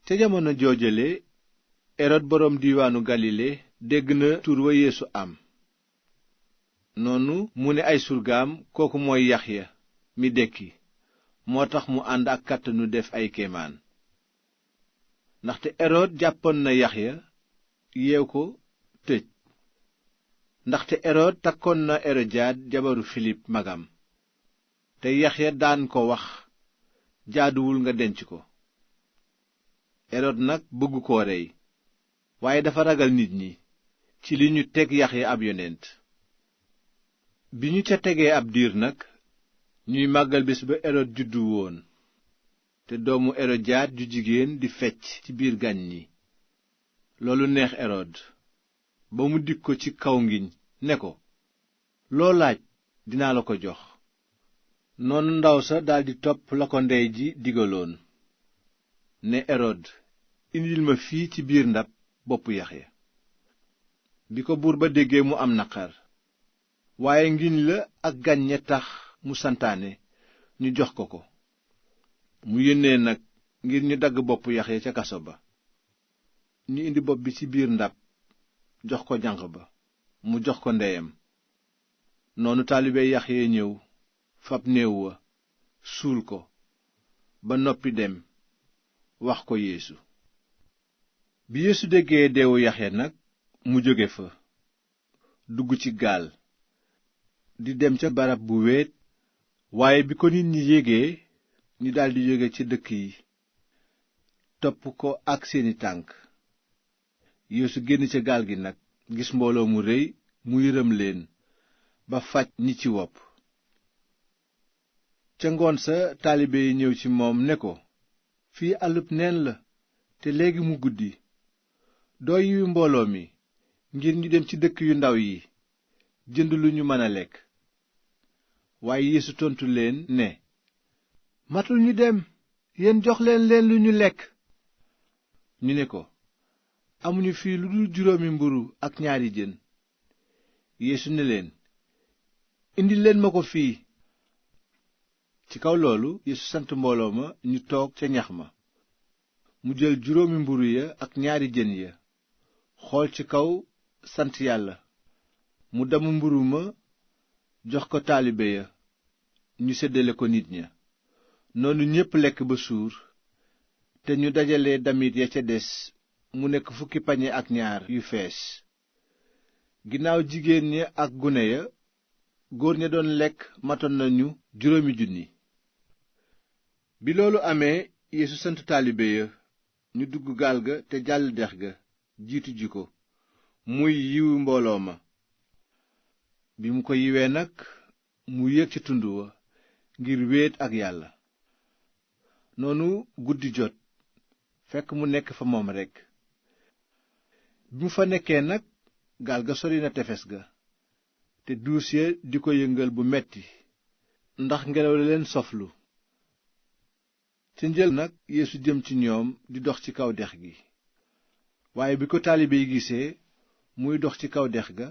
ca jamono joojale erod boroom diiwaanu galile dégg na tur wa yeesu am. noonu mu ne ay surgaam kooku mooy yaxya mi dekki, moo tax mu ànd ak kàttanu def ay kéemaan. ndaxte erod jàppoon na yaxya yeew ko tëj, ndaxte erod takkoon na erodiyaad jabaru filip magam, te yaxya daan ko wax jaaduwul nga denc ko. erod nag bëgg koo rey, waaye dafa ragal nit ñi ci li ñu teg yaxya ab yonent. bi ñu ca tegee ab diir nag ñuy màggal bés ba erod juddu woon, te doomu erodiyaad ju jigéen di fecc ci biir gan ñi. loolu neex erod ba mu dik ko ci kaw ngiñ ne ko, loo laaj dinaa la ko jox. noonu ndaw sa daldi topp la ko ndey ji digaloon, ne erod, indil ma fii ci biir ndab boppu yaxya. bi ko buur ba déggee mu am naqar, waaye ngiñ la ak gàññe tax mu santaane ñu jox ko ko. mu yónnee nag ngir ñu dagg boppu yaxya ca kaso ba. ñu indi bopp bi ci biir ndab jox ko janq ba, mu jox ko ndeyam. noonu taalibe yaxya ñëw fab néew wa suul ko ba noppi dem wax ko yeesu. bi yeesu déggee deewu yaxya nag mu jóge fa dugg ci gaal di dem ca barab bu wéet. waaye bi ko nit ñi yégee ñu daldi jóge ci dëkk yi topp ko ak seeni tànk. yeesu génn ca gaal gi nag gis mbooloo mu réy mu yërëm leen ba faj ñi ci wopp. ca ngoon sa taalibe yi ñëw ci moom ne ko, fii àllub neen la te léegi mu guddi. doo yiwi mbooloo mi ngir ñu dem ci dëkk yu ndaw yi jënd lu ñu mën a lekk. waaye yeesu tontu leen ne, matul ñu dem, yéen jox leen lu ñu lekk. ñu ne ko, amuñu fii lu dul juróomi mburu ak ñaari jën. yeesu ne leen, indil leen ma ko fii. ci kaw loolu yeesu sant mbooloo ma ñu toog ca ñax ma. mu jël juróomi mburu ya ak ñaari jën ya, xool ci kaw sant yàlla, mu damm mburu ma jox ko taalibe ya, ñu séddale ko nit ña. noonu ñépp lekk ba suur, te ñu dajale damit ya ca des mu nekk 12 pañe ak ñaar yu fees. ginnaaw jigéen ña ak gune ya, góor ña doon lekk matoon nañu 5,000. bi loolu amee yeesu sant taalibe ya ñu dugg gaal ga te jàll dex ga jiitu ji ko, muy yiwu mbooloo ma. bi mu ko yiwee nag mu yéeg ca tund wa ngir wéet ak yàlla. noonu guddi jot fekk mu nekk fa moom rekk. bi mu fa nekkee nag gaal ga sori na tefes ga, te duus ya di ko yëngal bu metti ndax ngelaw la leen soflu. ca njël nag yeesu jëm ci ñoom di dox ci kaw dex gi. waaye bi ko taalibe yi gisee muy dox ci kaw dex ga,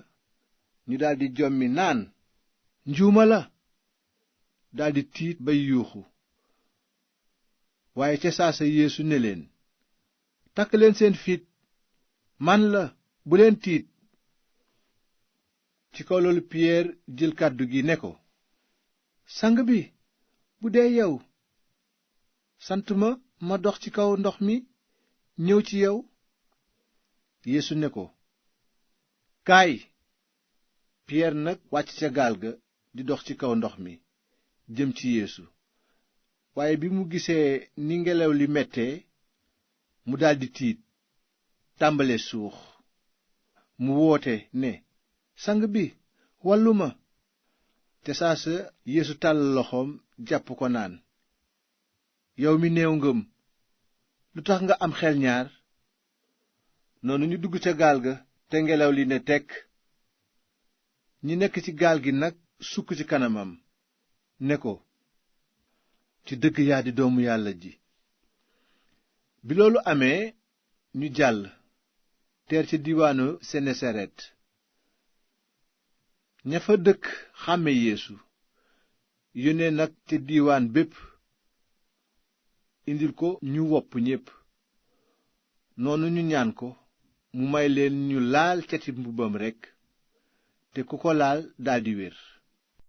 ñu daldi jommi naan, njuuma la. daldi tiit bay yuuxu. waaye ca saasa yeesu ne leen, takk leen seen fit, man la, bu leen tiit. ci kaw loolu piyeer jël kàddu gi ne ko, sang bi, bu dee yow, sant ma dox ci kaw ndox mi ñëw ci yow. yeesu ne ko, kaay. piyeer nag wàcc ca gaal ga di dox ci kaw ndox mi jëm ci yeesu. waaye bi mu gisee ni ngelaw li mettee, mu daldi tiit, tàmbale suux. mu woote ne, sang bi, wallu ma. te saasa yeesu tàllal loxoom jàpp ko naan, yow mi néew ngëm, lu tax nga am xel ñaar. noonu ñu dugg ca gaal ga te ngelaw li ne tekk. ñi nekk ci gaal gi nag sukk ci kanamam ne ko, ci dëgg yaa di doomu yàlla ji. bi loolu amee ñu jàll teer ca diiwaanu senesaret. ña fa dëkk xàmme yeesu, yónnee nag ca diiwaan bépp indil ko ñu wopp ñépp, noonu ñu ñaan ko mu may leen ñu laal cati mbubbam rekk te ku ko laal daldi wér.